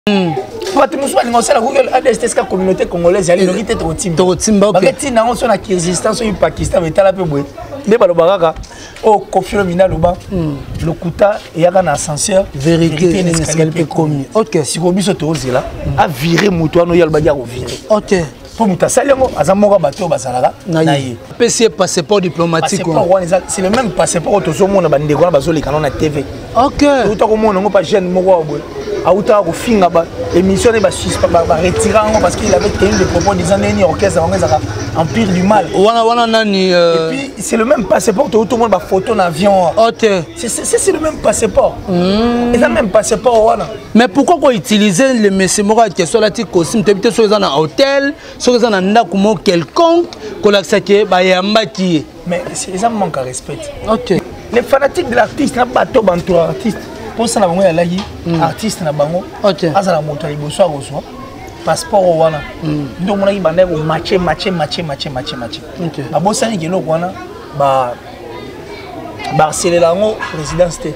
Bato mosusu balinga kosala Google ADS te. Esika communauté congolaise yali noki te, tokotimba. Tokotimba, ok. Baketinda yango so na Kyrgyzstan, soki Pakistan, etala mpe boye nde baloba kaka oyo Koffi Olomide aloba: lokuta eyaka na ascenseur, vérité na na escalier mpe komi. Ok. Sikoyo biso tozela avire moto wana oyo alobaki akovire, Ok. mpo moto asali yango aza moko ya bato oyo bazalaka na ye. Apesi ye passeport diplomatique. Passeport wana eza, c'est le même passeport oyo tozomona bandeko wana bazoleka nano na TV. Touta komona yango pa jeune moko ya boye autaka kofinga ba émission ne baretira yango parce qu'il avait tenu des propos disant ndenge orchestre yango ezalaka empire du mal. Wana wana nani? Et puis c'est le même passeport touta omona bafoto na avion. C'est le même passeport, eza même passeport wana. Mais pourquoi koutiliser le monsieur moko ya question alati costume, toyebi te soki eza na hôtel, soki eza na ndako moko quelconque, kolakisa ke bayambaki ye? Mais eza manque à respect. Les fanatiques de l'artiste na bato banto artiste, mposa na bango ezalaki artiste na bango azala moto ya liboso akozwa passeport oyo wana. Nde omonaki bandaki komache mache mache mache mache mache. Babosani eloko wana, ba baharcelela yango présidence te,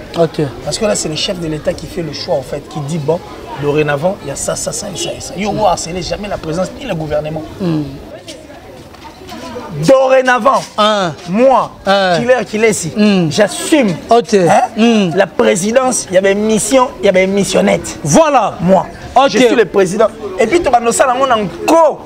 parce que là, c'est le chef de l'État qui fait le choix, en fait, qui dit: bon, dorénavant, il y a ça, ça, ça et ça et ça. Yo harceler jamais la présidence ni le gouvernement. Dorénavant, moi, Killer Kilesi, j'assume hein, la présidence. Il y avait mission, il y avait missionnette. Moi, je suis le président. Et puis, tu vas nous ça, on encore.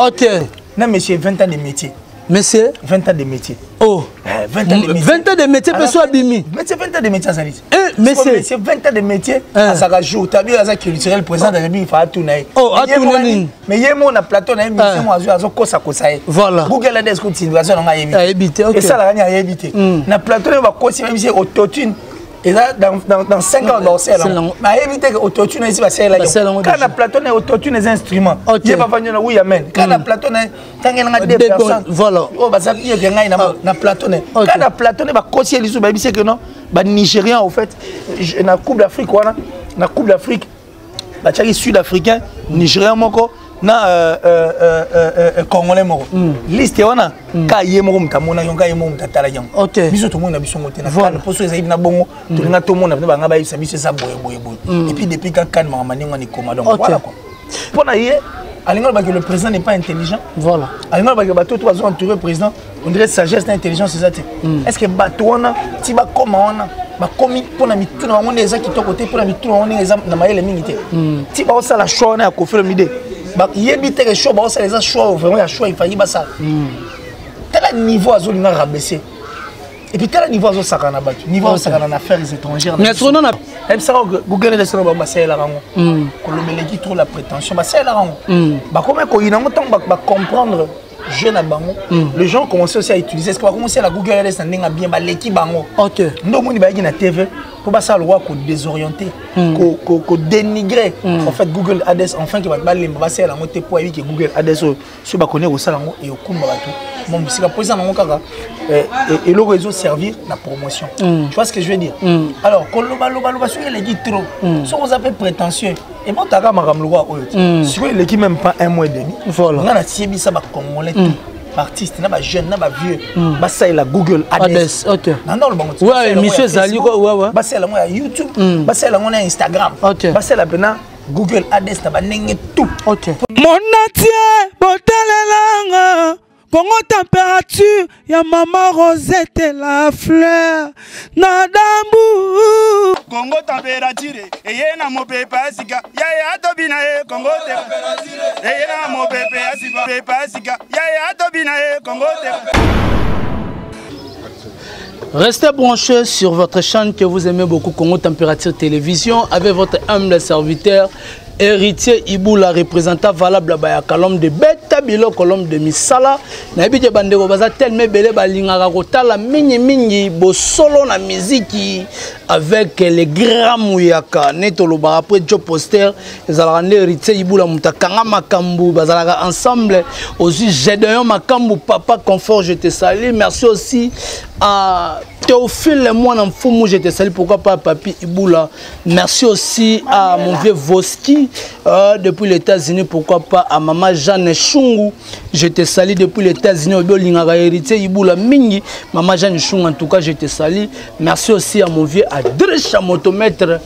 Non, monsieur, 20 ans de métier. Monsieur? 20 ans de métier. Oh. Eh, 20 ans de métier. 20 ans de métier mpe so abimi. Métier, 20 ans de métier azali. Eh, monsieur. Monsieur, 20 ans de métier. Azalaka jour tabi aza culturel, président de la République fa atuna ye. Oh, atuna nini? Mais ye mo na plateau na ye, monsieur mo azwi, azokosakosa ye. Google ADS kutindikation nango ayebi. Ayebi te, ok. Esalaka nini, ayebi te. Na plateau na ye, bakosi, bayebisi ye autotune eza dans 5 ans baosala yango, mais ayebi te ke autotune esi basalelaki kaka na plateau na ye. Autotune eza instrument, ye bavandi na oui amen. Kaka na plateau na ye, tangelanga deux personnes oyo baza mieux ngai na plateau na ye. Kaka na plateau na ye, bakosi ye lisusu, bayebisi ke non, banigérien, au fait, na Coupe d'Afrique wana, na Coupe d'Afrique batiaki Sud Africain, Nigérien moko na Congolais moko. Liste wana, ka ye moko moto amonaki yango, ka ye moko moto atalaki yango. Biso tomoni na biso ngo te na kane mposo ezali na bongo. Tolinga tomona mpe banga bayebisa biso eza boye boye boye. Et puis depuis ka kane, makambo ndenge wana ekoma. Donc voilà quoi, mpo na ye alingi alobaki le président n'est pas intelligent. Alingi alobaki bato to bazo entouré président, on dirait sagesse na intelligence eza te. Est ce que bato wana ti bakóma wana, bakomi mpona mituna bango nde eza kitoko te, mpona mituna bango ndenge eza na mayele mingi te, ti baosala choix wana ya Koffi Olomide, yebi te ke choix baosala eza choix vraiment ya choix ifaki basala? Tala niveau azolinga rabaisser, et puis tala niveau azosakana na bato, niveau azosakana na affaires étrangères. Mais sikoyo na Yebisaka Google esana bango basalelaka yango, kolobeleki trop la prétention, basalelaka yango, bakomi koyina yango. Ntango bacomprendre jeu na bango, les gens commencé aussi à utiliser. Est-ce que bakomi la Google ADS na ndenge bien baleki bango? Nde omoni bayaki na TV mpo basala lokwa kodésorienter, kodénigrer en fait Google ADS, enfin ke bato balemba basalela yango te, mpo ayebi ke Google ADS oyo soki bakoni kosala yango, ekokumba bato mo mosika, mpo eza nango kaka eloko ezoservir na promotion. Tu vois ce que je veux dire? Alors kolobaloba soki eleki trop, soki oza mpe prétentieux, ebotaka makambo lokwa oyo te. Sikoyo eleki même pas un mois et demi, nga natiebisa bacongolais tout, baartiste na bajeune na bavieux, basalela Google ADS. Nanda olobango. Émission ezali. Basalela yango ya YouTube, basalela yango na Instagram, basalela mpena Google ADS na bandenge tout. Monatie botalelanga Kongo Température ya mama Rosette la fleur na dambu. Kongo Température eye na mopepe ya sika yaye atobi na ye. Kongo eye na mopepe ya sika, pepe ya sika yaye atobi na ye. Kongo. Restez branchés sur votre chaîne que vous aimez beaucoup, Congo Température Télévision, avec votre humble serviteur, Héritier Iboula, représentant valable bayaka, l'homme de beta biloko, l'homme de misala. Nayebi te bandeko baza tellement ebele balingaka kotala mingimingi bosolo na miziki avec les grands muyaka. Ne tolobaka après Joe Poster, ezalaka nde Héritier Ibula moto akanga makambo, bazalaka ensemble. Ozwi Gédéon Makambo, papa Confort, je te salue. Merci aussi à Théophile Mwana Mfumu, je te salue. Pourquoi pas Papi Iboula. Merci aussi à mon vieux Voski depuis les États-Unis. Pourquoi pas à maman Jeanne Chungu. Je te salue depuis les États-Unis. Obi olingaka Héritier Iboula mingi. Maman Jeanne Chungu, en tout cas, je te salue. Merci aussi à mon vieux Adresha Motomètre.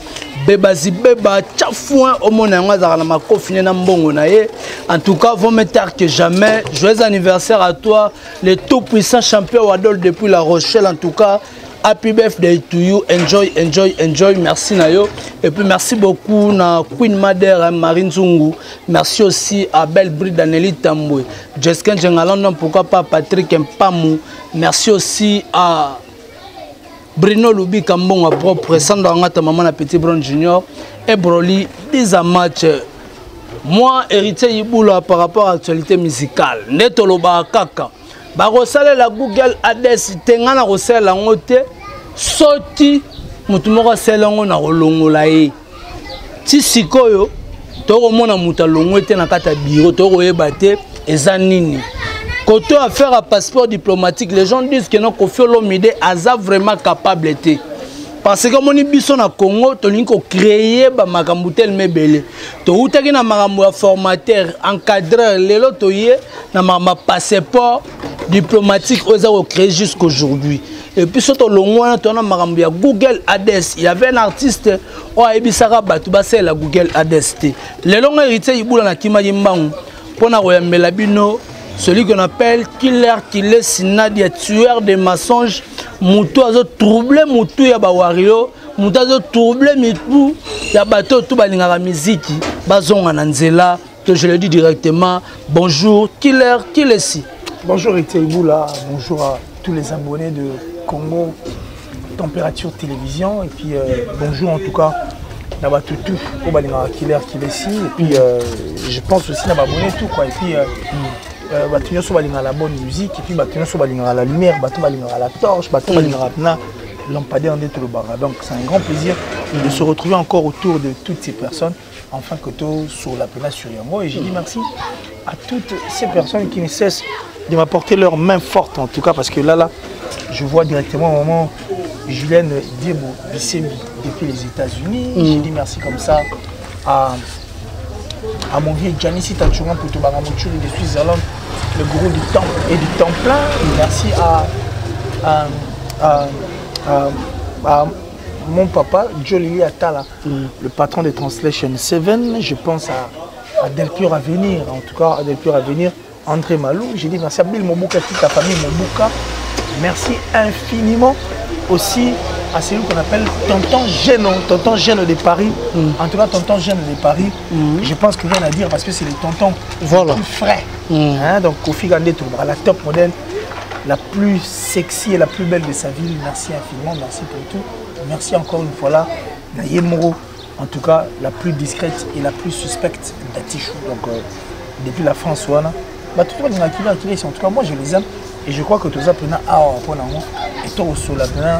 Beba Zibeba Tchafouin omona yango azalaka na makofi ne na mbongo na ye. En tout cas, vaut mieux tard que jamais. Joyeux anniversaire à toi, le tout puissant champion Wadol depuis La Rochelle. En tout cas, happy birthday to you. Enjoy, enjoy, enjoy. Merci Nayo. Et puis merci beaucoup na Queen Mother Marine Zungu. Merci aussi à Belle Bride Anneli Tambwe. Jessica Njengalando, pourquoi pas Patrick Mpamou. Merci aussi à Bruno Lubika Mbongo propre, Sandra Angata maman na Petit Brown Junior et Broly des match. Moi héritier Ibula par rapport à l'actualité musicale. Netoloba kaka. Bakosalela Google Ads te nga na kosalela yango te soki moto moko asalela yango na kolongola ye ti sikoyo tokomona moto alongwe te na kati ya biro tokoyeba te eza nini. Côté affaire à passeport diplomatique, les gens disent que non, Koffi Olomide aza vraiment capable te. Parce que moni biso na Congo tolingi ko créer ba makambo tellement ebele. Toutaki na makambo ya formateur, encadreur, lelo toye na makambo passeport diplomatique oyo eza ko créer jusqu'aujourd'hui. Et puis soto longwana to na makambo ya Google Ads, il y avait un artiste oyo ayebisaka bato basalela Google Ads te. Lelo nga héritier Ibula na kimaki mbangu mpona koyambela bino celui qu'on appelle Killer Kilesi Nadia, tueur de mensonges, mutu azo troubler mutu ya ba wario, mutu azo troubler mitu ya bato tout balingaka miziki, bazonga na nzela. Que je le dis directement, bonjour Killer Kilesi. Bonjour Héritier Ibula, bonjour à tous les abonnés de Congo Température Télévision et puis bonjour en tout cas na bato tout oyo balingaka Killer Kilesi et puis je pense aussi na babonné tout quoi et puis bato nyonso balingaka la bonne musique et puis bato nyonso balingaka la lumière, bato balingaka la torche, bato balingaka na lampadaire nde tolobaka. Donc c'est un grand plaisir de se retrouver encore autour de toutes ces personnes enfin que tout sur la péninsule sur yango. Et j'ai dit merci à toutes ces personnes qui ne cessent de m'apporter leur main forte en tout cas, parce que là je vois directement au moment Julienne Diebo Bissembi depuis les États-Unis. J'ai dit merci comme ça à mon vieux Gianni Tachouran Poutoubaramoutchouri de Suisse-Zalande, le gourou du temps et du temps plein. Et merci à mon papa, Jolili Atala, le patron de Translation 7. Je pense à Delpure Avenir, en tout cas à Delpure Avenir, André Malou. J'ai dit merci à Bill Mobuka, toute la famille Mobuka. Merci infiniment aussi à celui qu'on appelle Tonton Geno, Tonton Geno de Paris. En tout cas, Tonton Geno de Paris, je pense que rien à dire parce que c'est le tonton le plus frais. Hein, donc Kofi Gandé Toubra, la top modèle, la plus sexy et la plus belle de sa ville. Merci infiniment, merci pour tout. Merci encore une fois là, Nayemoro, en tout cas la plus discrète et la plus suspecte d'Atichou. Donc depuis la France, voilà. Bah, tout le monde qui est en tout cas moi je les aime et je crois que tout ça pena awa pona ngo et to sola pena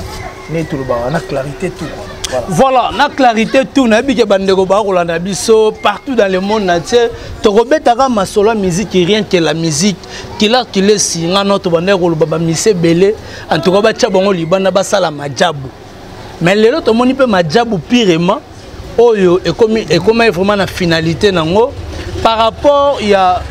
ne tout le ba na clarité tout quoi. Voilà. Voilà, na clarité tout na bike bandeko ba kolanda biso partout dans le monde entier. To robetaka masolo musique rien que la musique Killer Kilesi nga no to bandeko lo ba mise belé en tout cas ba tia bango libanda ba sala majabu. Mais lelo to moni pe majabu pirement oyo ekomi ekomi vraiment na finalité nango par rapport ya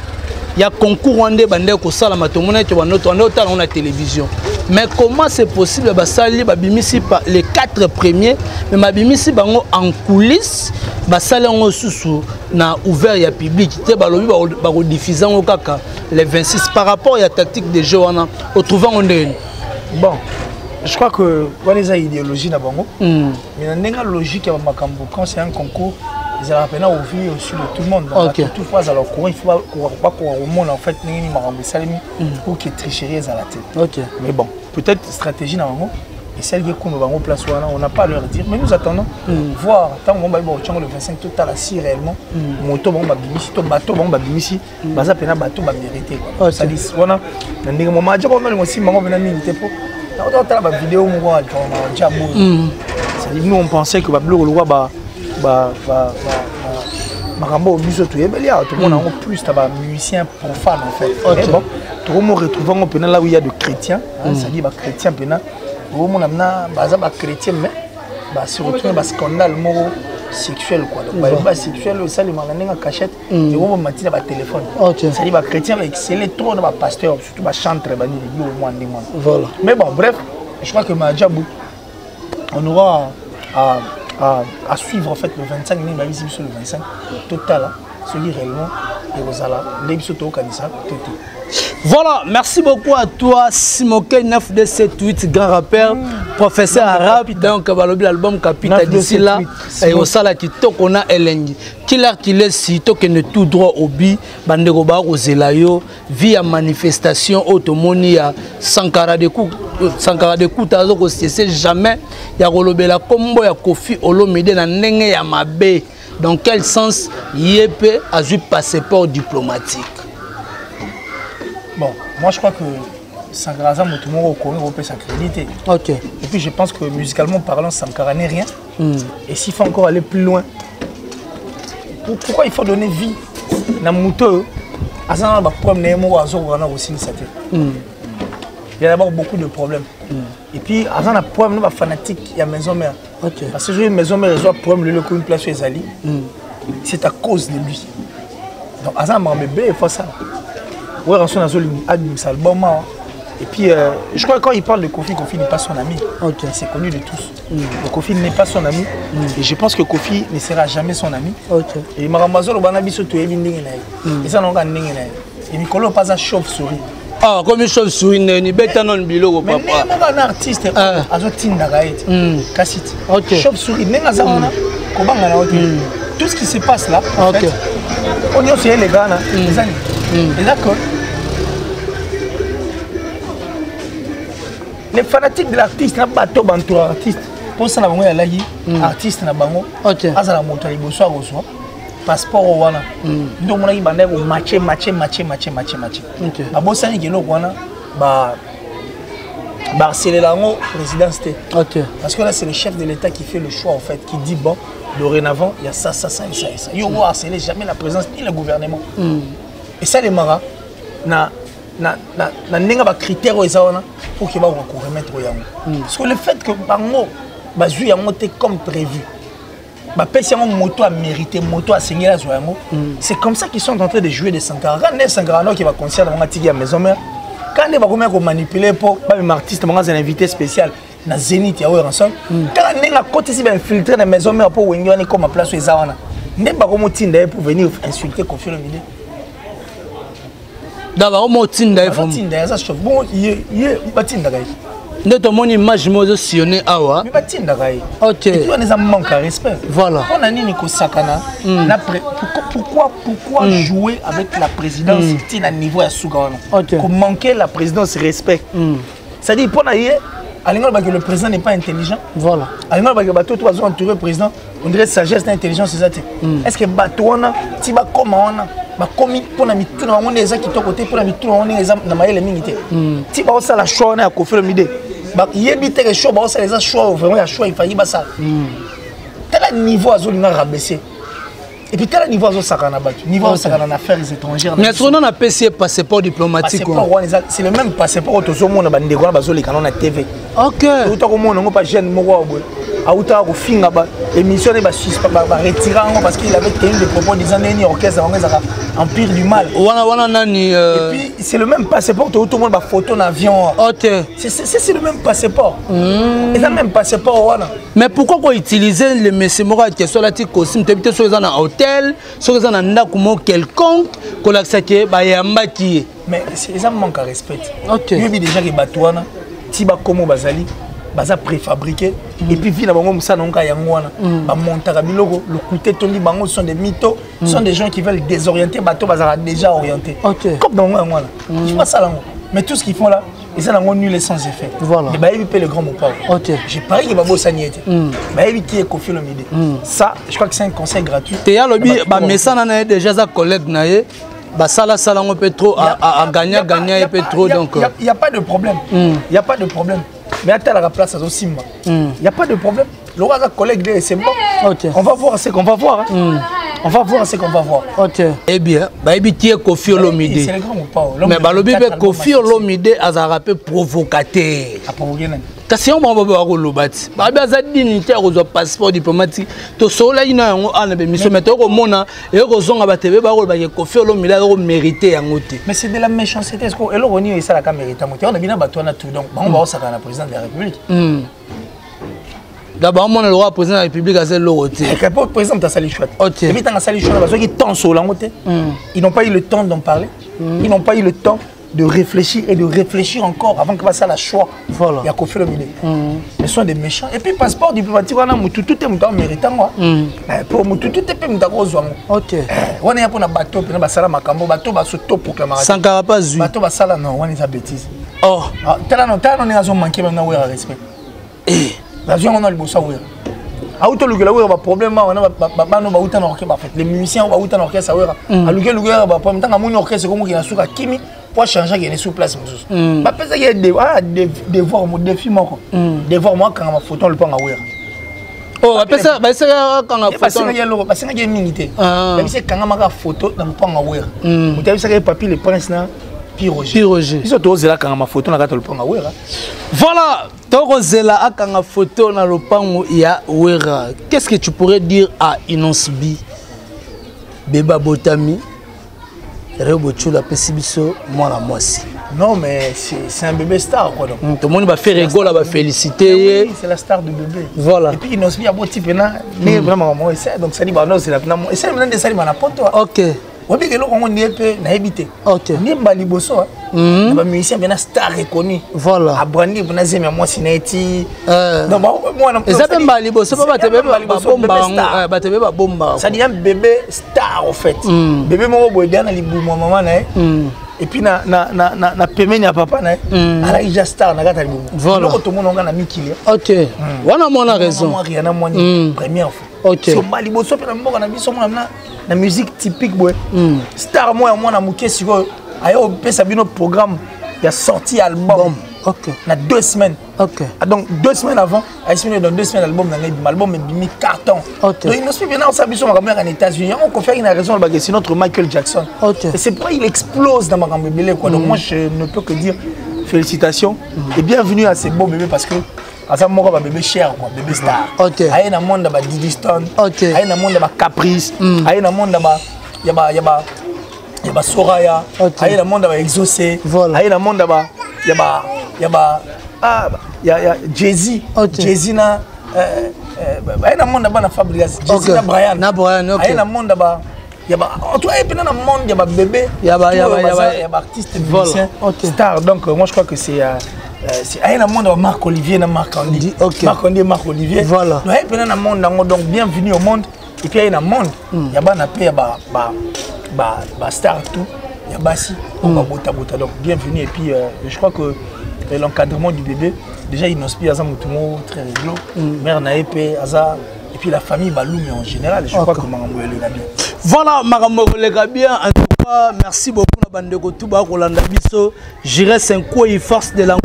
ya concours wande bande ko sala matomona ke bando to ndo tala na télévision. Mais comment c'est possible basali babimisi pa les 4 premiers mais babimisi bango en coulisses basali ngo susu na ouvert ya public te balobi ba ko diffuser ngo kaka les 26 par rapport ya tactique de jeu wana au trouvant ngo ndeni. Bon, je crois que wana eza idéologie na bango. Mais na ndenge logique ya makambo quand c'est un concours ils allaient peine ouvrir aussi de tout le monde. Donc, tout fois alors courant il faut pas qu'on remonte en fait ni makambo salimi pour que tricherie à la tête. Mais bon, peut-être stratégie na bango et celle qui est bango place wana, on n'a pas à leur dire mais nous attendons voir tant on va bon le 25 tout à la si réellement moto bon ba bimisi to bateau bon ba bimisi baza pena bateau ba mérité quoi. Ça dit wana na ndenge mo ma job on aussi mango pena mingi te po na auto tala ba vidéo moko wa ma job. Ça dit nous on pensait que ba bloko lokwa ba ba ba ba makambo biso to yebeli a tout le monde en plus ta ba musicien profane en fait. Mais bon, tout le monde retrouve en pena là où il y a de chrétiens, hein, ça dit ba chrétien pena. Tout le monde amna baza ba chrétien mais ba se retrouver ba scandale moko sexuel quoi. Donc ba sexuel ça les malanga cachette et on matina ba téléphone. Ça dit ba chrétien ba exceller trop dans ba pasteur surtout ba chantre ba ni yo moi ndingo. Voilà. Mais bon bref, je crois que Maajabu on aura À suivre en fait le 25, ndenge bayebisi biso le 25, totala soki réellement ekozala nde biso tokokanisa to te. Voilà, merci beaucoup à toi, Simoke 9278, grand rappeur, professeur arabe. Donc, balobi l'album Capita d'ici là, et au sala kitoko na elengi. Killer killer si tokende tout droit au but, bandeko ba kozela yo via manifestation oyo tomoni ya Sankara de Kou, Sankara de Kouta azo ko cesser jamais ya kolobela kombo ya Koffi Olomide na ndenge ya mabe. Dans quel sens ye pe azwi passeport diplomatique? Bon, moi je crois que Sankara aza moto moko okoki kopesa crédit te. Et puis je pense que musicalement parlant, Sankara n'est rien. Et s'il faut encore aller plus loin, pourquoi il faut donner vie na moto oyo aza na baproblème na ye moko azokoka na kosilisa te? Il y a d'abord beaucoup de problèmes. Et puis aza na problème na bafanatique ya maison mère. Parce que soki maison mère ezwa problème lelo ekomi place oyo ezali, c'est à cause de lui. Donc aza na makambo ebele efo asala. Werrason azolinga abimisa album awa. Et puis je crois que quand il parle de Koffi, Koffi n'est pas son ami. C'est connu de tous. Donc Koffi n'est pas son ami. Et je pense que Koffi ne sera jamais son ami. Et makambo azoloba na biso toyebi ndenge na ye. Eza nango kaka ndenge na ye. Et mikolo oyo aza chauve-souris. Ah, comme chauve-souris neni beta non biloko Mais papa. ndenge moko na artiste azotindaka ye te. Kasi te. Chauve-souris ndenge aza wana kobanga na yo te. Tout ce qui se passe là, en fait, oyo nyonso eleka wana, eza nini? Eza que les fanatiques de l'artiste na bato banto ya artiste mposa na bango ezalaki artiste na bango azala moto ya liboso akozwa passeport oyo wana. Nde omonaki bandaki komache mache mache mache mache mache. Babosani eloko wana baharcelela yango présidence te. Parce que là, c'est le chef de l'État qui fait le choix, en fait, qui dit: bon, dorénavant il y a ça, ça, ça et ça et ça. Yo harceler jamais la présidence ni le gouvernement. Esalemaka na ndenge bacritère oyo eza wana pour ke bakoka koremettre yango. Parce que le fait que bango bazwi yango te comme prévu, bapesi yango moto amérité, moto asengeli azwa yango, c'est comme ça qu'ils sont en train de jouer de Sankara. Quand nde Sankara noki baconcert na bango atiki ya maison mère, quand nde bakomi komanipuler mpo bamema artiste bango azala invité spécial na Zénith ya Werrason, kaka ndenge akotisi bainfiltré na maison mère mpo Wenge wana ekoma place oyo eza wana, nde bakomotinda ye pour venir insulter Koffi Olomide. Da bakomotinda ye vraiment. Batinda ye, aza chauve. Bon, ye batindaka ye. Nde tomoni image moko ezosillonne awa. Mais batindaka ye. Et puis wana eza manque ya respect. Mpo na nini kosakana na pourquoi jouer avec la présidence ti na niveau ya suka wana, komanquer la présidence respect? C'est-à-dire, mpo na ye alingi alobaki le président n'est pas intelligent. Alingi alobaki bato to bazo entourer président, on dirait sagesse na intelligence eza te. Est ce que bato wana ti bakóma wana, bakomi mpona mitu na bango nde eza kitoko te, mpona mitu na bango ndenge eza na mayele mingi te? Ti baosala choix wana ya Koffi Olomide, yebi te ke choix baosala eza choix oyo vraiment ya choix ifaki basala. Tala niveau azolinga rabaisser, et puis tala niveau azosakana na bato, niveau azosakana na affaires étrangères. Mais soki nano apesi ye passeport diplomatique? Passeport wana eza, c'est le même passeport oyo tozomona bandeko wana bazoleka nano na TV. Outa komona yango pa jeune moko awa boye autaka kofinga ba émission ne baretira yango parce qu'il avait tenu des propos disant ndenge orchestre yango ezalaka empire du mal. Wana nani? Et puis c'est le même passeport touta omona bafoto na avion. C'est le même passeport, eza même passeport wana. Mais pourquoi koutiliser le monsieur moko ya question alati costume, toyebi te soki eza na hôtel, soki eza na ndako moko quelconque, kolakisa ke bayambaki ye? Mais eza manque ya respect. Yoyebi déjà ke bato wana ti bakomo bazali baza préfabriqué. Et puis vie na bango, mosala nango kaka yango wana, bamontaka biloko lokute etondi bango. Sont des mythos, sont des gens qui veulent désorienter bato bazalaka déjà orienté. Comme bango yango wana, il faut basala yango. Mais tout ce qu'ils font là, eza nango nul et sans effet. Mais bayebi mpe le grand Mopao. J'ai pari ke babosani ye te, bayebi qui est Koffi Olomide. Ça, je crois que c'est un conseil gratuit. Te, ya alobi bamesana na ye déjà, aza collègue na ye, basalasala yango mpe trop, agagna gagna ye mpe trop, donc. Il y a pas de problème, il y a pas de problème, mais atalaka place azosimba. Il y a pas de problème, le roi aza collègue de, c'est bon. On va voir ce qu'on va voir, hein. On va voir ce qu'on va voir. Ok, eh bien, bayebi tie Koffi Olomide. C'est le grand Mopao. Mais balobi mpe Koffi Olomide azalaka mpe provocateur. Aprovoqué nani? Kasi yango bango babe bakoloba ti babi aza dignité ya kozwa passeport diplomatique. Tosololaki na yango awa na bémission, mais tokomona eye kozonga bato ebe bakolobaki Koffi Olomide aza komérite yango te. Mais c'est de la méchanceté. Est-ce que eloko nini esalaka mérite yango te? Wana bina bato wana tout, donc bango baosaka na président de la République. D'abord mona le roi président de la République aza eloko te. Po président moto asali choix te. Et puis ntango asali choix bazwaki temps solo yango te. Ils n'ont pas eu le temps d'en parler. Ils n'ont pas eu le temps de réfléchir et de réfléchir encore avant que basala choix. Voilà. Ya Koffi Olomide. Ils sont des méchants. Et puis passeport diplomatique wana mutu tout te mutu amérite yango. Po mutu tout te mpe mutu akozwa yango. Wana ya mpona bato mpena basala makambo, bato basotoproclamaka. Sankara pas zwi. Bato basala non, wana eza bêtise. Oh. Ah, tala no, tala no ndenge azomanke bana Wera respect. Nazwi yango na liboso ya Wera. Auti olukela Wera baproblème awa na bano bauta na orchestre, bafait les musiciens oyo bauta na orchestre ya Wera. Aluki eluki Wera baproblème, ntango amoni orchestre ekomoki na suka, akimi po achange, akende sur place mosusu. Bapesaki ye devoir mo défi moko, devoir mo akanga mafoto na lopango ya Wera. Oh, bapesa baseka akanga photo. Basengaki eloko, basengaki ye mingi te. Babisi ekangamaka photo na lopango ya Wera. Moto ayebisaki ye Papi le Prince na Piroger. Piroger. Biso tozela akanga mafoto na kati ya lopango ya Wera. Voilà, tokozela akanga photo na lopango ya Wera. Qu'est-ce que tu pourrais dire à Innoss'B? Beba Botami, Rebo Tshula apesi biso mwana mwasi. Non, mais c'est un bébé star, quoi. Donc. Tout le monde va faire rigoler, va féliciter. Oui, c'est la star du bébé. Voilà. Et puis, Innoss'B a beau type, mais vraiment, moi, c'est donc ça dit, bah non, c'est la et c'est maintenant des salles, na poto. Oyebi ke eloko yango nde mpe nayebi te. Nde mba liboso na bamusicien mpena star reconnu. Voilà. Abrandi mpena zemi ya mwasi na ye ti. Eza mpe mbala liboso mpo bato ebele babomba yango, bato ebele babomba. C'est-à-dire un bébé star au fait. Bébé moko boye deya na libumu ya mama na ye. Et puis na pembeni ya papa na ye, alaki ja star na kati ya libumu. Eloko tomona ngo na mikili. Ok, wana mwana raison. Rihanna mwani première fois. So mbala liboso mpe na mboka na biso mona na musique typique boye. Star moko ya mwana moke sikoyo aye kopesa bino programme ya sortie album. Na 2 semaines. Ah, donc 2 semaines avant, ayesi bino dans 2 semaines album na ngai ebima, album ebimi carton. Donc Innoss'B mpena osala biso makambo yaka na États-Unis. Yango Koffi aki na raison alobaka c'est notre Michael Jackson. Et c'est pourquoi il explose dans makambo ebele, quoi. Donc moi, je ne peux que dire félicitations et bienvenue à ces beaux bébés, parce que aza moko ya babébé cher, quoi, bébé star. Aye na monde ya ba Didi Stone, aye na monde ya bacaprice, aye na monde ya ba ya ba ya ba ya basoraya, aye na monde ya baexaucé, aye na monde ya ba ya ba ya ba ah, ya Jay-Z. Jay-Z na aye na monde ya bana Fabregas, Jay-Z na Brian. Na Brian, ok. Aye na monde ya ba ya ba en tout cas, aye mpena na monde ya babébé Ya ya baartiste musicien star. Donc moi, je crois que c'est aye na monde ya Marc Olivier na Marc Andy. Marc Andy et Marc Olivier. Donc aye mpena na monde yango. Donc bienvenue au monde. Et puis aye na monde ya bana mpe ya ba star tout ya basi oyo babotabota. Donc bienvenue. Et puis je crois que l'encadrement du bébé déjà, Innoss'B aza motu moko très réglo, mère na ye mpe aza, et puis la famille Balumi en général, je crois que makambo eleka bien. Voilà, makambo ekoleka bien. En tout cas, merci beaucoup na bandeko tu bakolanda biso. J'irai Senkwei, force de la,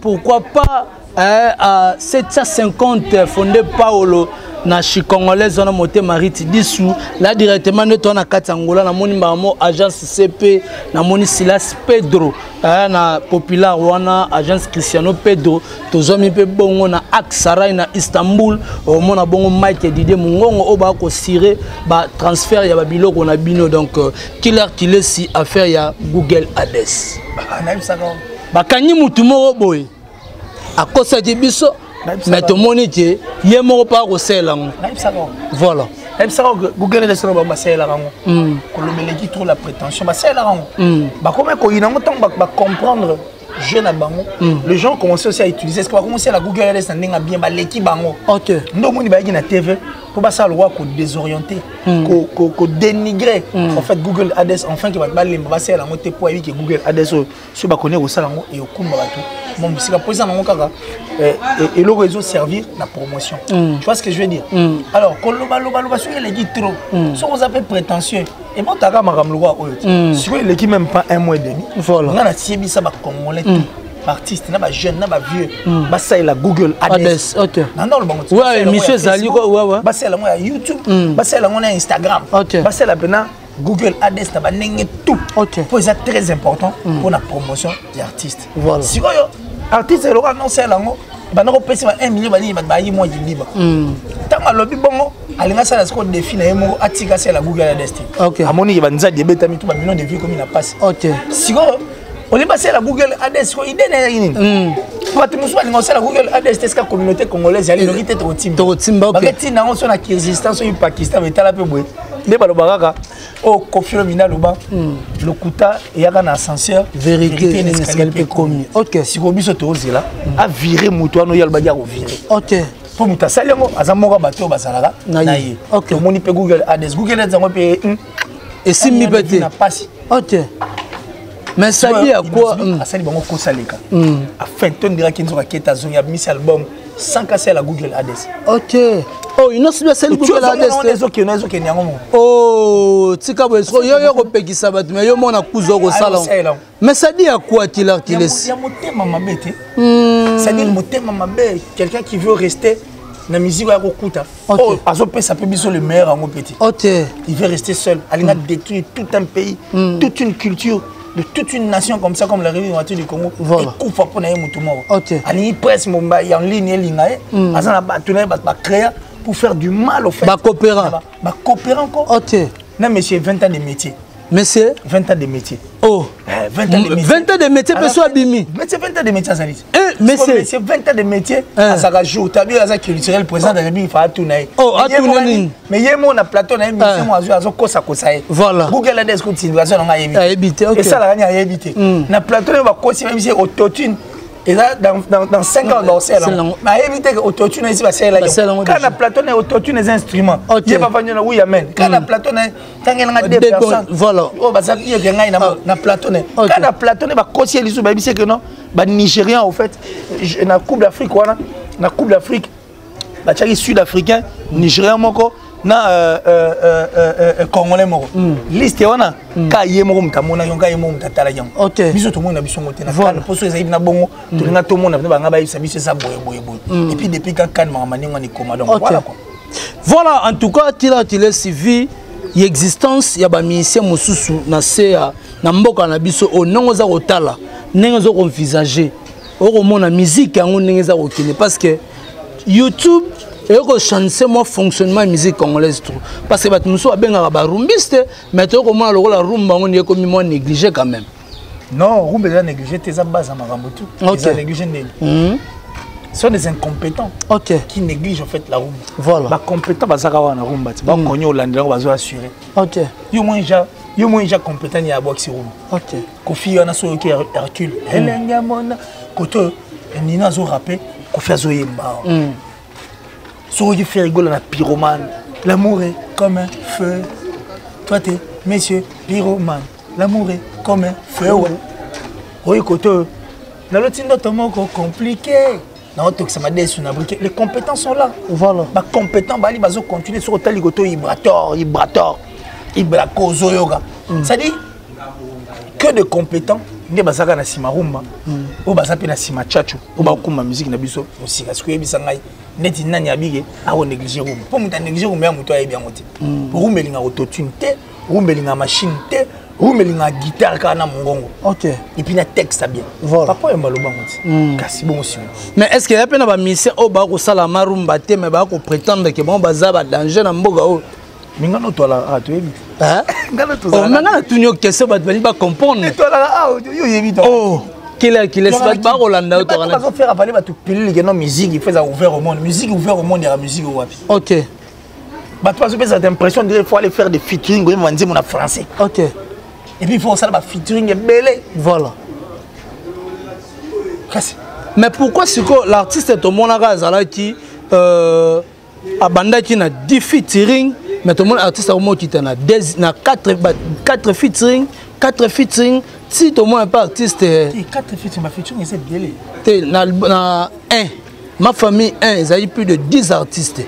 pourquoi pas, hein, à 750 fondé Paolo na chi congolaise wana motema riti disu là directement nde toa na kati ya Angola. Namoni mbamo agence CP, namoni Silas Pedro, eh, na populaire wana agence Cristiano Pedro. Tozwami mpe bongo na Aksaray na Istanbul. Omona bongo Mike Didie Mongongo oyo bakosire batransfert ya babiloko na bino. Donc Killer Kilesi, affaire ya Google Ads, nayebisaka bakangi mutu moko boye akosaki biso, mais tomoni te ye moko mpo akosalela yango. Nayebisaka. Voilà. Nayebisaka Google Ads bango basalelaka yango. Kolobeleki trop la prétention, basalelaka yango. Bakomi koyina yango ntango bacomprendre jeu na bango. Les gens commencé aussi à utiliser ce que bakomi la Google Ads na ndenge bien baleki bango. Nde omoni bayaki na TV mpo basala lokwa kodésorienter, kodénigrer en fait Google Ads, enfin ke bato balemba basalela yango te, mpo ayebi ke Google Ads oyo soki bakoni kosala yango ekokumba bato mo mosika, mpo eza nango kaka eloko ezoservir na promotion. Tu vois ce que je veux dire? Alors kolobaloba soki eleki trop, soki oza mpe prétentieux, ebotaka makambo lokwa oyo te. Sikoyo eleki même pas un mois et demi. Nga natiebisa bacongolais tout, baartiste na bajeune na bavieux, basalela Google Ads. Nanda olobango. Émission ezali. Basalela yango ya YouTube, basalela yango na Instagram, basalela mpena Google Ads na bandenge tout, mpo eza très important mpona promotion ya artiste. Sikoyo artiste eloko anosala yango, banda kopesa ba 1 million banini, bato bayi mwa kiliba. Ntango alobi bongo, alingi asala sikoyo défi na ye moko, atika asala Google Ads te. Amoni ke banzadi ebetami to bamillion de vues komi na pasi. Sikoyo Olingi basala Google ADS ko idée na ye nini? Bato mosusu balinga kosala Google ADS te, esika communauté congolaise yali noki te, tokotimba. Tokotimba, ok. Baketinda yango so na Kyrgyzstan, soki Pakistan, betala mpe boye nde baloba kaka oyo Koffi Olomide aloba: lokuta eyaka na ascenseur, vérité na escalier mpe ekomi. Ok. Sikoyo biso tozela avire moto wana oyo alobaki akovire, Ok. mpo moto asali yango aza moko ya bato oyo bazalaka Na na ye. ye. Ok. Tomoni mpe Google ADS, Google ADS yango mpe Esimbi mpe te. Na pasi. Ok, mais ça dit à quoi? Asali bango kosaleka afin tondiraki nzoka keta azongi, abimisi album sans kasala Google ADS. Ok, oh, Innoss'B asali Google ADS te? Ezokende, ezokende yango moko. Oh, tika boye. Soko yo kopekisa bato, mais yo mona kuzu okosala. Ayosalela yango. Mais ça dit à quoi, Killer Kiles? Ya motema mabe te, c'est-à-dire motema mabe, quelqu'un qui veut rester na musique oyo akokuta, oyo azopesa mpe biso le meilleur yango mpe te. Il veut rester seul, alinga détruire tout un pays, toute une culture de toute une nation comme ça, comme la République démocratique du Congo. Ekufa mpo na ye motu moko. Alingi presse momba en ligne elinga ye, aza na bato na ye, bato bacréa pour faire du mal au fait. Bacoopéra. Bacoopéra encore na monsieur 20 ans de métier. Monsieur 20 ans de métier. Oh. Eh, 20 ans de métier. 20 ans de métier mpe so abimi. Métier, 20 ans de métier azali. Eh, monsieur. Monsieur 20 ans de métier azalaka jour tabi aza culturel, président de la République fa atuna ye. Oh, atuna nini? Mais ye mo na plateau na ye, monsieur mo azwi, azokosakosa ye. Google ADS continuation nanga ayebi. Ayebi te, ok. Esalaka nini, ayebi te. Na plateau na ye, bakosi, bayebisi autotune eza dans 5 ans baosala yango, mais ayebi te ke autotune esi basalelaki Basala yango kaka na déjà. Plateau na ye, autotune eza instrument. Ye bavandi na oui amen kaka na plateau na ye, tangelanga deux Deux personnes Voilà. oyo baza pire ngai na plateau na ye. Kaka na plateau na ye, bakosi ye lisusu, bayebisi ke non, banigérien au fait na Coupe d'Afrique wana, na Coupe d'Afrique batiaki Sud Africain, Nigérien moko na Congolais moko. Liste wana ka ye moko moto amonaki yango, ka ye moko moto atalaki yango. Biso tomoni na biso ngo te na CAN, mpo so ezali na bongo, tolinga tomona bino banga bayebisa biso eza boye boye boye. Et puis depuis ka CAN, makambo ndenge wana ekoma, donc voilà quoi. Voilà, en tout cas, Killer Kiles vie existence ya bamusicien mosusu na se ya na mboka na biso oyo, ndenge oza kotala, ndenge oza koenvisage, okomona musique yango ndenge eza kokende, parce que YouTube ekochange mwa fonctionnement ya musique congolaise trop, parce que bato mosusu babengaka barumbiste, mais toyokomona lokola rumba yango nde ekomi mwa négligé quand même. Non, rumba eza négligé te, eza base ya makambo tout. Eza négligé ndeni? Ce sont des incompétents qui négligent en fait la rumba. Bacompétent bazaka wana rumba ti bakonye olandela yango, bazo assurer. Yo moi ja compétent ni ya abwakisi rumba. Kofi wana so oyoki Hercule elenge amona kote oyo Nino azorape, Kofi azoyemba awa. Soki oyoki Ferre Gola na Pyromane, l'amour est comme un feu, toi t'es monsieur pyromane, l'amour est comme un feu, ouais. Oyo kote oyo naloti ndoto moko compliqué, naotokisa madesu na brique. Les compétents sont là. Bacompétent bali bazocontinue. Soki otali kote oyo Ibrator, Ibrator, Ibrako, ozoyoka, c'est-à-dire que de compétents nde bazalaka na nsima rumba, oyo baza mpe na nsima tchatcho, oyo bakumba musique na biso mosika. Soki oyebisa ngai neti nani abike akonéglige rumba, mpo moto anéglige rumba ya moto ayebi yango te. Rumba elingaka autotune te, rumba elingaka machine te, rumba elingaka guitare kaka na mongongo et puis na texte bien. Papa oyamba lobango ti kasi bongo simo. Mais est ce que ya mpe na bamusicien oyo bakosala marumba te, mais bakoprétendre ke bango baza badanger na mboka oyo? Mais ngano toalaka ah, toyebi te. Ngano Oh, tozalaka. Mais nga natuni yo question, bato balingi bacomprendre. Toalaka ah, yo oyebi to. Oh, Killer Kiles, bato bakolanda yo tokana. Bazofaire avaler bato pilule ke non, musique il faut eza ouvert au monde. Musique ouvert au monde yaka musique oyo wapi? Bato bazopesa impression dire il faut aller faire des featuring, oyemba nzembo na français et puis il faut osala bafeaturing ebele. Kasi Mais pourquoi sikoyo l'artiste tomonaka azalaki abandaki na 10 featuring, mais tomoni artiste akomokita na 4 featuring, 4 featuring, ti tomona mpe artiste 4 featuring, bafeaturing eza ebele. Te, na 1 Ma Famille 1 ezali plus de 10 artistes.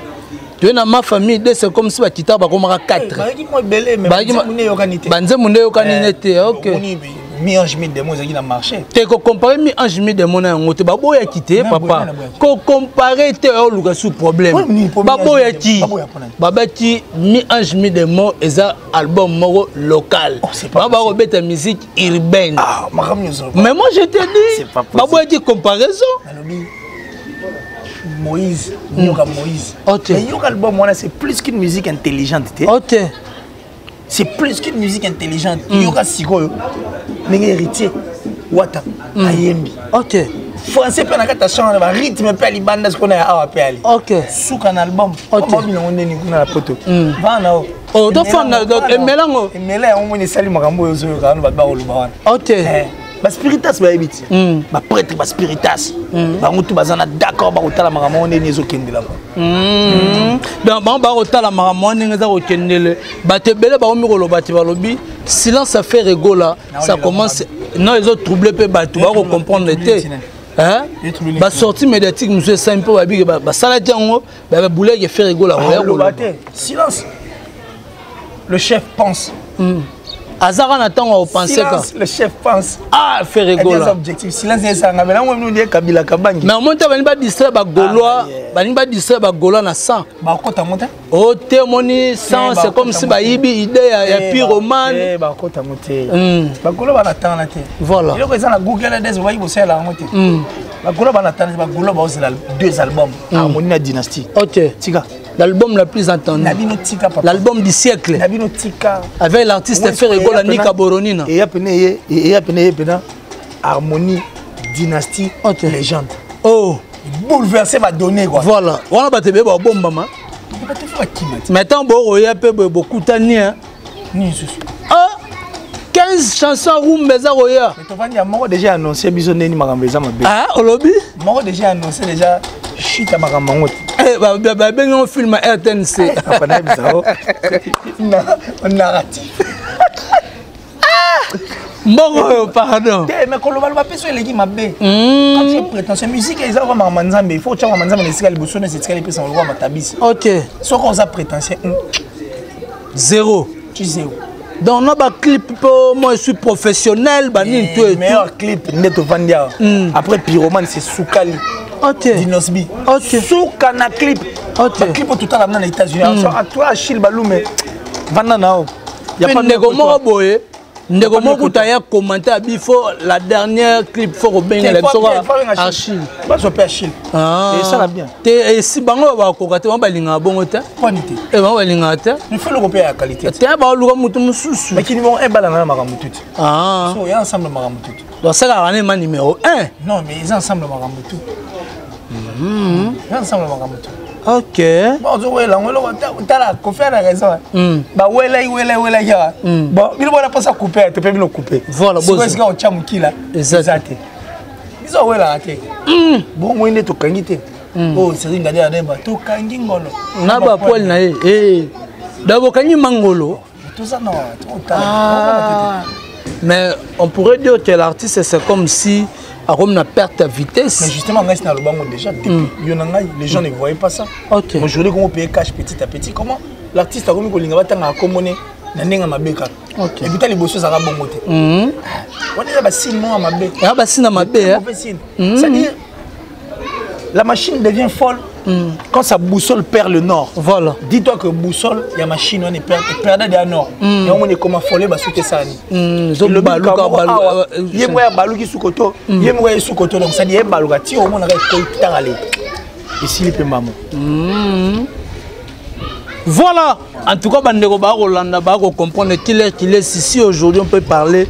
Toye na Ma Famille 2, c'est comme si bakita bakomaka 4. Bayaki mwa ebele, mais banzembo nde eyokani te. Banzembo nde eyokani ne te, ok. Omoni mi-ange mi-démon ezalaki na marché. Te, kocompare mi-ange mi-démon na yango te, baboyaki te. Na papa boya, na boyaki. Kocompare te, oluka su problème. Oui, nini, po mi-ange Baboyaki. mi-démon? Baboya mpona nini? Babaki mi-ange mi-démon eza album moko local. Oh, c'est pas Ba bakobeta musique urbaine. Ah, makambo nyonso. Mais moi je te dis, C'est pas possible. Baboyaki comparaison. Nalobi Moïse, yoka Moïse. Mais yoka album wana, c'est plus qu'une musique intelligente te. C'est plus qu'une musique intelligente. Yoka sikoyo ndenge Héritier Wata ayembi. Ok. Français mpe na kati ya chambre, ba rythme mpe ya libanda, sikoyo na ya awa mpe ali. Ok. Suka na album. Ok. Obina ndeni kuna na poto. Vana o. Oh, tofanda emelango. Emela yango moni esali makambo oyo ozoyoka wana, bato bakoloba wana. Ok. Baspiritas bayebi ti, baprêtre baspiritas, bango tu baza na d'accord, bakotala makambo yango ndeni ezokendela. Donc bango bakotala makambo wana ndenge eza kokendele. Bato ebele bakomi koloba te, balobi silence ya Ferre Gola, ça commence non, ezotrouble mpe bato bakocomprendre te. Basortie médiatique mosusu esali mpo babike basalaki yango, babulaki Ferre Gola. Koloba te, silence, le chef pense. Azaka na ntango akopense ka. Le chef pense. Ah, Ferre Gola. Objectif silence esanga mais nango minu die Kabila kabangi. Mais omoni te, balingi badistraire bagaulois, balingi badistraire bagaulois na 100. Bakota ngo te. O te, omoni 100, c'est comme si bayibi idée ya pyromane. Bakota ngo te, bagaulois bana tanga te. Voilà. Eloko eza na Google des bayi bosala yango te. Bagaulois bana tanga te, bagaulois baozela deux albums, Harmonie na Dynastie. Ok. Tika. L'album le plus entendu. L'album du siècle. Avec l'artiste Ferre Gola, Nika Boronina. Et il y a Harmonie, Dynastie, okay. Légende. Oh. Bouleverser va donner quoi. Voilà. On a battu ba bomba ma. Maintenant bon ya pe beaucoup tani hein. Ni susu. Ah, 15 chansons rumba eza koya. Mais tovandi ya moko déjà annoncé biso ndeni makambo eza mabe. Ah, olobi? Moko déjà annoncé déjà chute ya makambo yango te. Babengi yango film ya RTNC. Papa nayebisa o narratif. Mbongo oyo, pardon. Te, mais kolobaloba mpe so eleki mabe. Quand tu es prétentieux, musique eza kaka makambo Nzambe, il faut otya makambo Nzambe na esika liboso, nesi etikali epesa lokola matabisi. Ok. Soki oza prétentieux, zéro. Tu zéro. Donc na baclip mpo moi je suis professionnel, banini to. Meilleur clip nde tovandi awa après Pyromane, c'est Sukali. Ok. Dinosbi. Ok. Suka na clip. Ok. Baclip oyo totala na États-Unis. Toi Achille Balume, vanda na o. Ndeko moko boye, ndeko moko kuta ya commenter abi faut la dernière clip, faut kobengela biso kaka Achille. Bazwa mpe Achille, esala bien. Te, esi bango bakoka te, bango balingaka bongo te. Poni te. E bango balingaka te. Il faut eloko mpe ya qualité. Te, baoluka motu mosusu. Bakini bongo ebalanga na makambo tuti. So ya ensemble makambo tuti. Donc salaka ne ma numéro 1. Non, mais eza ensemble makambo tu, eza ensemble makambo tu. Ok. Bon, ozowela yango eloko, tala Kofi ana raison, bawelai welai welaki awa. Bon, bino bona mposa coupe te mpe bino coupe. Voilà. Sikoyo esika otya mokila eza te, biso owelaka te. Bongo nde tokangi te oyo seri ngadi ya nemba, tokangi ngolo. Na bapoile na ye da bokangi mangolo. Toza na. Ah. Mais on pourrait dire que l'artiste, c'est comme si akomi na perte ya vitesse. Mais justement, ngai na lobango déjà depuis yo na ngai, les gens ne voyaient pas ça. Ok. Aujourd'hui comment payer cash petit à petit, comment l'artiste akomi kolinga batangaka komone na ndenge ya mabe kaka. Ok. Et puis ta liboso ezalaka bongo te. Wana eza basigne moko ya mabe. Eza basigne ya mabe. Mauvais signe, c'est-à-dire la machine devient folle quand sa boussole perd le nord. Voilà. Dis-toi que boussole, il y a machine, on est perd de nord. Et on est comme affolé, bah, sauter ça. Ye moko ya baluki sukoto, ye moko ya sukoto, donc ça dit ye baluka ti omonaka ekotangale esili mpe mbamo. Voilà, en tout cas, bandeko bakolanda, bakocomprendre qu'il est. Si aujourd'hui on peut parler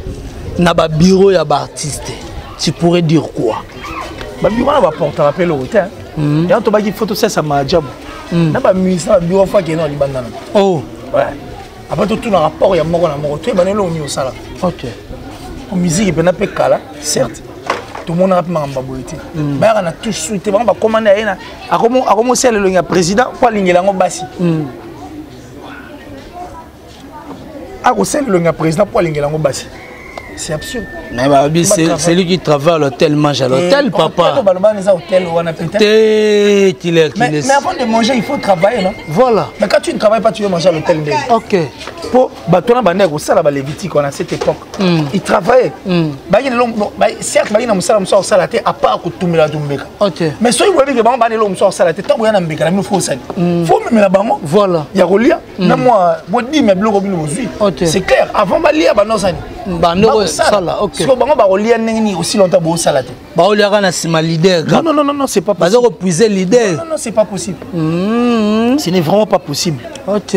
na babureau ya baartiste, tu pourrais dire quoi? Babureau wana baportaka mpe eloko te. Yango tobaki faut tosesa maajabu na bamusicien, babureau fo akende na libanda na. Oh. Ouais. Après totuna rapport ya moko na moko, toyebana eloko nini osala. Ok. Musique mpena mpe kala, certes tomonaka mpe makambo ya boye te, bayaka na touche su te. Bango bakomanda ye na akomosala elongi ya président mpo alingela yango basi, akosala elongi ya président mpo alingela yango basi, c'est absurde. Mais babi, c'est lui qui travaille à l'hôtel, mange à l'hôtel, papa. Baloba eza hôtel wana peut-être. Te qu'il est mais, mais avant de manger, il faut travailler, non? Voilà. Mais quand tu ne travailles pas, tu veux manger à l'hôtel ndenge? Ok. Mpo bato wana bandaki kosala balévitique wana, à cette époque ils travaillaient. Bayaki lelo, certes bayaki na mosala mosusu akosala te à part kotumbela tumbeka. Ok. Mais soki boyebi ke bango bana eloko mosusu akosala te, ntango boya na mbeka na bino, fo osali, fo omemela bango Voilà. ya kolia na mwa bodima biloko bino bozwi. Ok. C'est clair, avant balia, bando osani. Bando kosala, ok. Siko bango bakolia ndenge nini aussi longtemps bosala te? Baoliaka na nsima leader. Non, non, non, non, c'est pas baza possible. kopuise leader. Non, non, c'est pas possible. Ce n'est vraiment pas possible. Ok.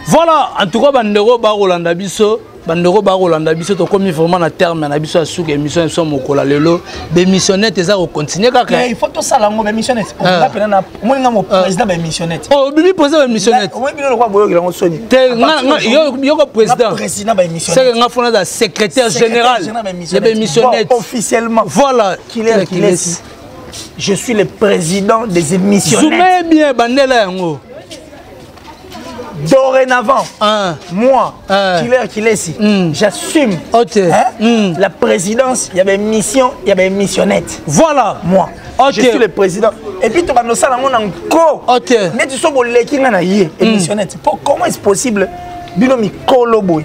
Voilà, en tout cas, bandeko bakolanda biso. Bandeko bakolanda biso, tokomi vraiment na terme na biso ya suka émission na biso mokolo lelo. Bémissionnette eza kocontinue kaka. Il faut tosala yango bémissionnette. Oza pena na omoni nga mo président bémissionnette. Oh, obimi président bémissionnette. Omoni bino lokwa boyokela yango soni. Te yoko président. Président bémissionnette. C'est nga fona za secrétaire général ya bémissionnette. Officiellement. Voilà. Killer Kilesi. Je suis le président des émissionnettes. Zoumez bien bandela yango. Dorénavant, moi, Killer Kilesi, j'assume, okay, hein, la présidence. Il y avait mission, il y avait missionnette. Voilà. Moi, okay, je suis le président. Et puis, tu vas nous saler encore. Ok. Mais tu sais, tu es missionnette. Comment est-ce possible? Bino mikolo boy.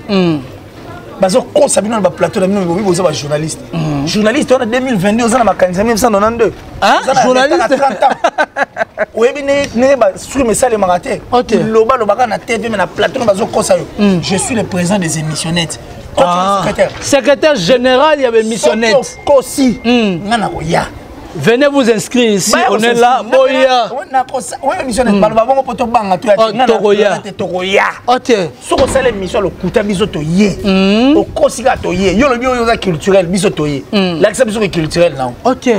Bazokosa bino na baplateau na bino, bobi boza bajournaliste. Journaliste wana 2022, oza na makanisi ya 1992. Journaliste 30 ans, oyebi ndenge bastream esalemaka te. Loba lobaka na TV, mais na plateau na bazokosa yo. Je suis le président des émissionnettes. Secrétaire, secrétaire général ya baémissionnette. Kosi nga na koya. Venez vous inscrire ici, on est là. Boya. Oyo émissionnette, baloba bongo mpo tobanga. Tokoya. Tokoya. Ok. Soki osala émission lokuta, biso toye. Okosi kaka, toye. Yo lobi oyo oza culturel, biso toye. Lakisa biso ke culturel nao. Ok.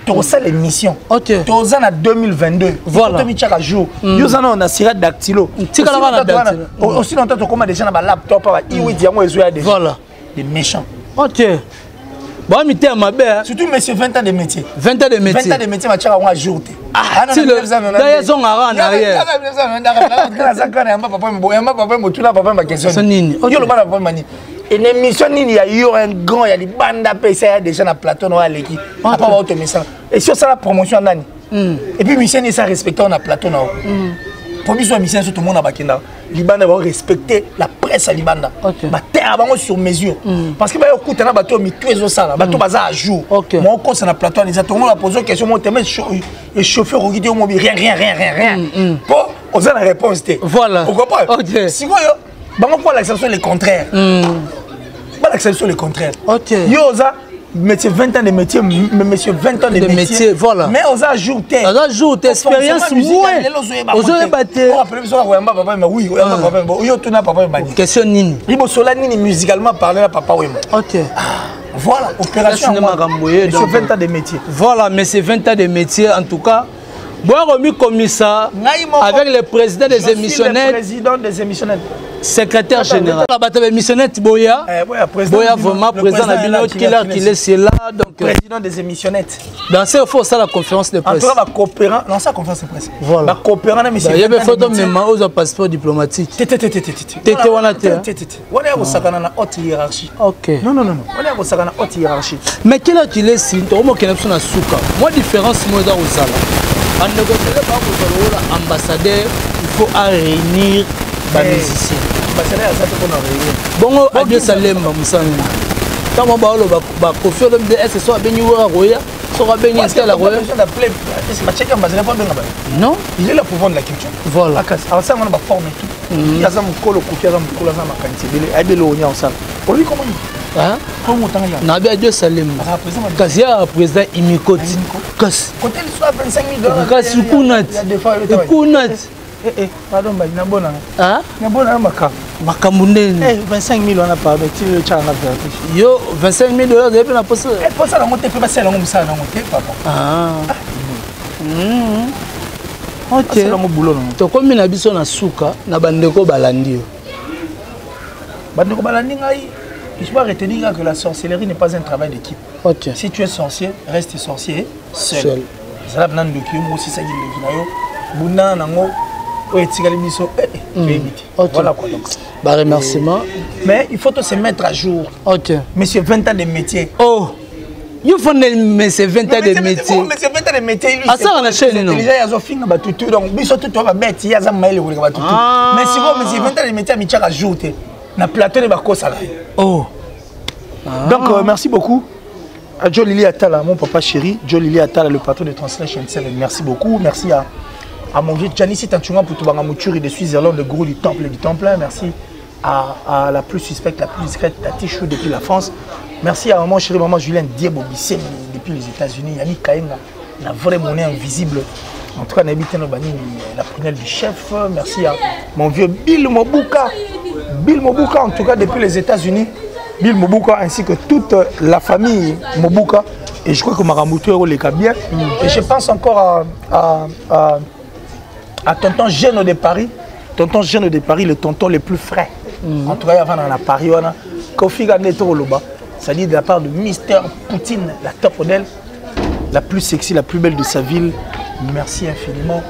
Tokosala émission. Ok. Toza na 2022. Voilà. Tomitiaka jour. Yo oza nano na sira dactylo. Tikala kaka na dactylo. Aussi longtemps tokóma déjà na balaptop, ba i8 yango ezoya déjà. Voilà. Des méchants. Ok. Bon, mitema mabe. Surtout monsieur 20 ans de métier. 20 ans de métier. 20 ans de métier, batiaka yango à jour te. Ah, ezongaka en arrière. Yamba papa motuna, papa baquestion nini? Yo loba na papa mani une émission nini ya yo, un grand ya libanda mpe esa ya déjà na plateau na oyo aleki apa baotomesana esi osala promotion ya nani? Et puis mission nini esa respecte na plateau na yo? Po biso ya mission so tomona bakendaka libanda, bao respecter la presse ya libanda, baterre bango sur mesure, parce que bayo okutana bato oyo mitu ezosala, bato baza à jour. Mo okosa na plateau wana eza tongo na pose question mo teme échauffé, okoki te, omobi rien, rien, rien, rien, rien, po oza na réponse te. Voilà. Ocomprendre? Sikoyo bango mpo alakisa biso le contraire, balakisa biso le contraire. Yo oza métier, 20 ans de métier, monsieur 20 ans de, de métier, voilà. Mais oza jour te. Oza jour te, expérience moins, ozoyeba te. Rappeler biso koyamba papa, mais oui, oyamba papa, oyo tuna papa Wemba. Question nini? Libosola nini musicalement parler na papa Wemba? Ok. Voilà, opération makambo ye. Monsieur 20 ans de métier. Voilà, mais c'est 20 ans de métier en tout cas. Boya komisa avec le président des émissionnaires. Président des émissionnaires. Secrétaire général. Bato émissionnaire boya. Boya vraiment président na bino Killer qui est là donc président des émissionnettes. Dans ce faut ça la conférence de presse. En tout cas ba coopérant, non, ça conférence de presse. Voilà. Ba coopérant na monsieur. Il y avait photo même aux passeport diplomatique. Tete tete tete. Tete wana te. Tete tete. Wana ya kosakana na haute hiérarchie. Ok. Non, non, non, non. Wana ya kosakana na haute hiérarchie. Mais Killer Kilesi, tokomokende biso na suka. Moi différence mo eza kozala. Bandeko ebele bakozwa lokola ambassadeur, il faut à réunir bamusicien. Ambassadeur aza te mpona réunir. Bongo Adiosa Lemba mosala nini? Ntango baoloba bakofi Olomide, ese so abengi Wera koya, soki abengi Estela koya? Batiaki ambassadeur mpo abenga bayo? Non. Il est là pour vendre la culture. Voilà. Asala wana baforme tout. Aza mokolo, Kofi aza mokolo, aza makanisi ebele, ayebi eloko nia osala. Olobi komoni nabi Adiosa Lemba, kasi ya président imikoti, kasi kasi kuna ti kuna ti. Pardon, nabona nabona makambo. Makambo ndeni? 25 000 wana, pardon, ti otyaka nga vertige. Yo 25 000 dollars oyebi na posa? Posa nango te, mpe basala yango mosala nango te, papa. Ok, yango boulot nango. Tokomi na biso na suka na bandeko balandi yo. Bandeko balandi ngai, je dois retenir que la sorcellerie n'est pas un travail d'équipe. Si tu es sorcier, reste sorcier seul. Ezala mpena ndoki yo moko, osisaki ndoki na yo, bundana nango. Oyo etikali biso toyebi te. Voilà quoi, donc baremerciement. Mais il faut to se mettre à jour. Monsieur 20 ans de métier. Oh, yo fondel, monsieur 20 ans de métier. Monsieur 20 ans de métier. Asala na chaîne non? Déjà azofinga batutu, donc biso tu toa babeti, ye aza mayele koleka batutu. Mais sikoyo monsieur 20 ans de métier amitiaka jour te na plateau nde bakosala ye. Oh. Donc merci beaucoup à Joe Lili Atala, mon papa chéri, Joe Lili Atala, le patron de Translation 7. Merci beaucoup. Merci à mon vieux Gianni Tanchunga Poutubanga Mouturi de Switzerland, le gourou du temple du temple. Merci à la plus suspecte, la plus discrète, Tati Chou depuis la France. Merci à maman chérie, maman Julien Diebo Bissé depuis les États-Unis, Yannick Kaenga, la vraie monnaie invisible. En tout cas, Nabi Teno Bani, la prunelle du chef. Merci à mon vieux Bill Mobuka. Bill Mobuka, en tout cas depuis les États-Unis, Bill Mobuka ainsi que toute la famille Mobuka. Et je crois que Maramoutou est bien. Et je pense encore à tonton Geno de Paris. Tonton Geno de Paris, le tonton le plus frais. En tout cas, avant dans Paris, on a Kofi Gane Toroloba. C'est-à-dire de la part de Mister Poutine, la top modèle, la plus sexy, la plus belle de sa ville. Merci infiniment.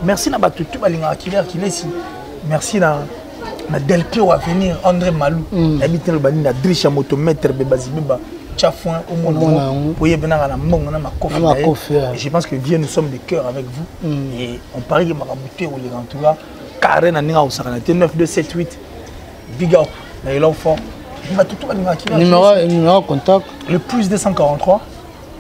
Merci na bato tu balingaka Killer Kilesi. Merci na Del Pio à venir, André Malou. Nayebi te loba nini na Drisha Motomètre Bebazi Beba. Tcha foin au monde. Omona yango. Oyebi nanga na mbongo na makofi Na na ye. makofi, ouais. Et je pense que Dieu, nous sommes de cœur avec vous. Et on parie que makambo te olinga en tout cas carré na ndenge akosakana te 9 2 7 8 big up na elon fort. Bato tu balingaka Killer Numéro contact. Le plus 243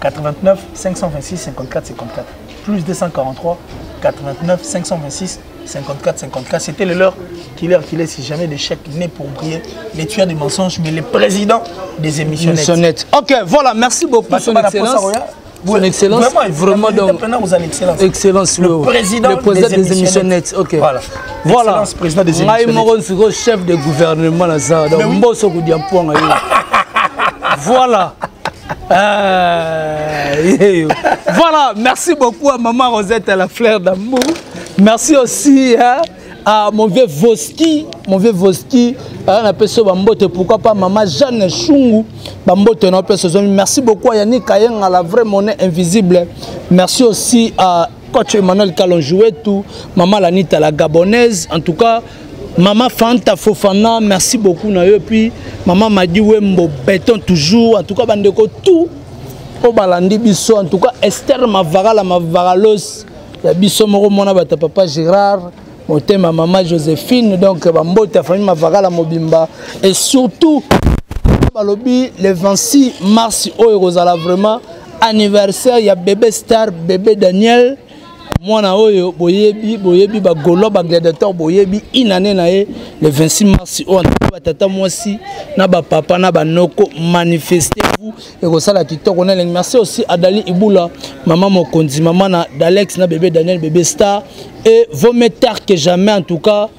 89 526 54 54. Plus 243 89 526 54 54. C'était le leur Killer Killer, si jamais d'échec né pour briller, les tueurs des mensonges, mais les présidents des émissionnettes. Missionnettes. Ok, voilà, merci beaucoup, Bah, son c'est pas la excellence. poste à Roya. Son excellence, Vraiment, vraiment, donc, maintenant vous avez l'excellence. Excellence, Le oui. président Le président des des émissionnettes. émissionnettes. Ok. Voilà. Voilà. Excellence, président des Ngai émissionnettes. moko siko chef de gouvernement na ça. Donc Mais oui. mboso kudia mponga yo. Voilà. Voilà, merci beaucoup à maman Rosette à la fleur d'amour. Merci aussi, hein, à mon vieux Voski, mon vieux Voski, hein, on appelle ça Bambote, pourquoi pas maman Jeanne Chungu, Bambote, on appelle ça. Merci beaucoup à Yannick Kayen, à la vraie monnaie invisible. Merci aussi à coach Emmanuel Kalonjouetou, maman Lanita la Gabonaise, en tout cas, maman Fanta Fofana, merci beaucoup na yo. Puis maman Madi Wembo, béton toujours, en tout cas, bandeko tout, au balandi biso, en tout cas, Esther Mavara, la Mavaralos, ya biso moko mona bata papa Gérard, motema maman Joséphine, donc bambote ya famille Mavara la mobimba, et surtout, balobi le 26 mars oyo ekozala vraiment anniversaire ya bébé star, bébé Daniel, mwana oyo boyebi, boyebi ba Gaulois, ba gladiateur, boyebi inane na ye le 26 mars oyo. En tout cas, batata mwasi na bapapa na banoko, manifestez-vous, ekosala kitoko na elengi. Merci aussi à Dali Ibula, mama mokonzi, mama na Dalex na bébé Daniel, bébé star, et vaut mieux tard que jamais. En tout cas,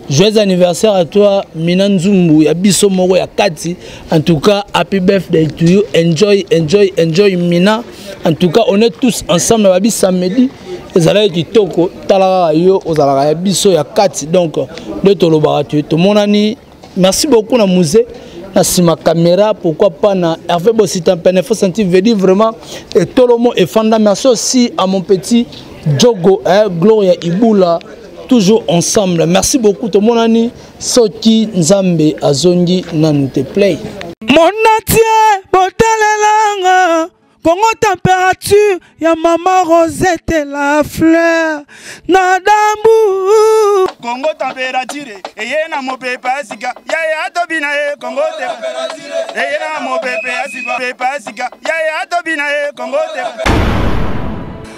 joyeux anniversaire à toi, Mina Nzumbu, ya biso moko ya kati. En tout cas, happy birthday to you. Enjoy, enjoy, enjoy, Mina. En tout cas, on est tous ensemble, babi samedi. Ezalaki kitoko, talaka yo, ozalaka ya biso ya kati. Donc, de tolobaka tu, tomonani. Merci beaucoup na musée, na sima caméra, pourquoi pas na Hervé Bossitan, Penefo Senti, veut dire vraiment, et Tolomo et Fanda. Merci aussi à mon petit Djogo, hein, Gloria Ibula, toujours ensemble. Merci beaucoup tout le monde. Soki Nzambe azongi nanu te play. Mon entier botelelanga Congo température ya maman Rosette la fleur na dambu. Congo température eye na mopepe ya sika yaya atobi na ye Congo te eye na mopepe ya sika pepe ya sika yaya atobi na ye Congo te.